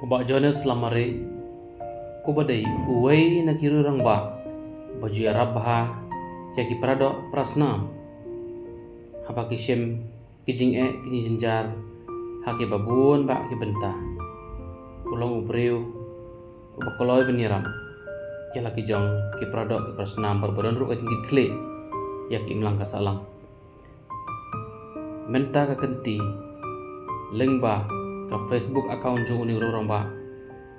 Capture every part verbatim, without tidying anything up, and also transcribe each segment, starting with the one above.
U Bah Jonas Lamare, uba dei uwei na ki riew rangbah ba ju ïarap bha ïa ki paradoh parasnam, haba ki shem ki jingeh ki jingjynjar ha kiba bun bah ki bynta. U long u briew uba kloi ban ïarap ïa la ki jong ki paradoh ki parasnam, bad ba don ruh ka jingkitkhlieh ïa ki imlang ka sahlang. Mynta ka kynti, lyngba ka Facebook account jong une u rangbah,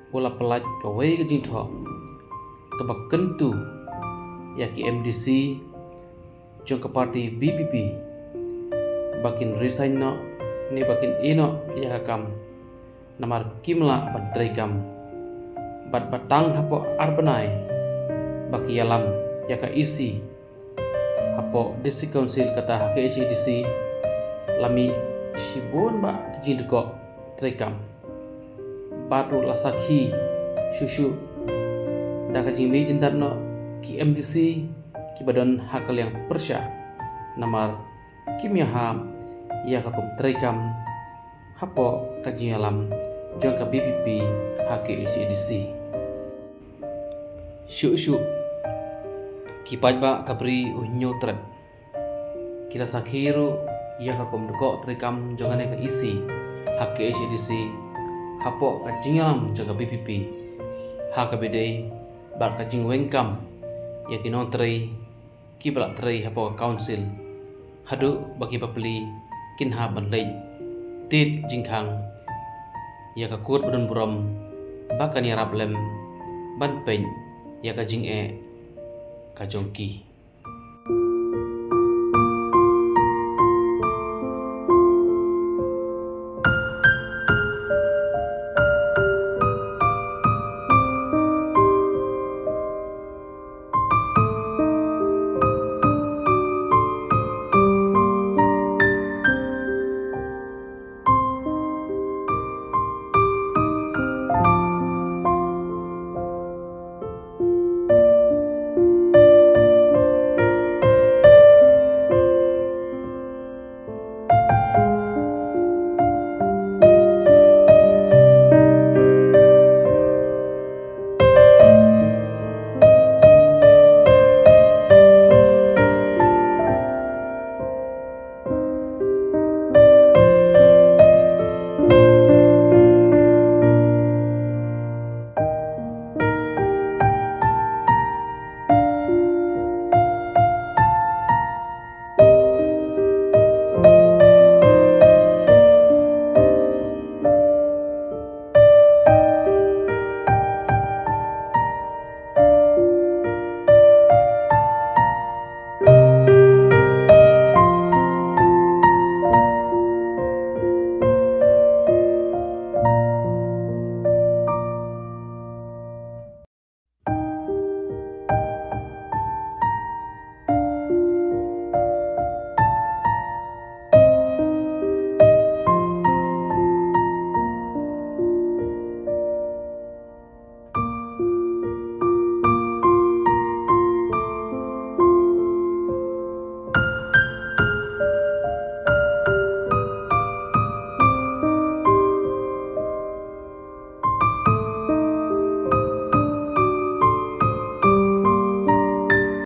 u la pyllait kawei ka jingthoh kaba kyntu ïa ki M D C jong ka party V P P ba kin resign noh ne ba kin ïeh noh ïa ka kam, namar kim lah ban treikam. Bad ba tang hapoh ar bnai ba ki ïalam ïa ka E C hapoh District Council kata ha K H A D C, la mih shibun bah ki jingdkoh treikam. Bad ruh la sakhi shuh shuh da ka jingmih jyndat noh ki M D C kiba don ha ka liang pyrshah, namar kim ïahap ïa ka kum treikam hapoh ka jingïalam jong ka V P P ha K H A D C. Shuh shuh, ki paidbah ka Bri U Hynñiewtrep ki la sakhi ruh ïa ka kum dkoh treikam jong kane ka E C ha K H A D C hapoh ka jingïalam jong ka V P P, ha kaba ïadei bad ka jingweng kam ïa ki nongtrei kiba la trei hapoh ka council, haduh ba ki bapli kin hap ban leit tied jingkhang ïa ka kut badonburom ba kan ïarap lem ban peit ïa ka jingeh ka jong ki.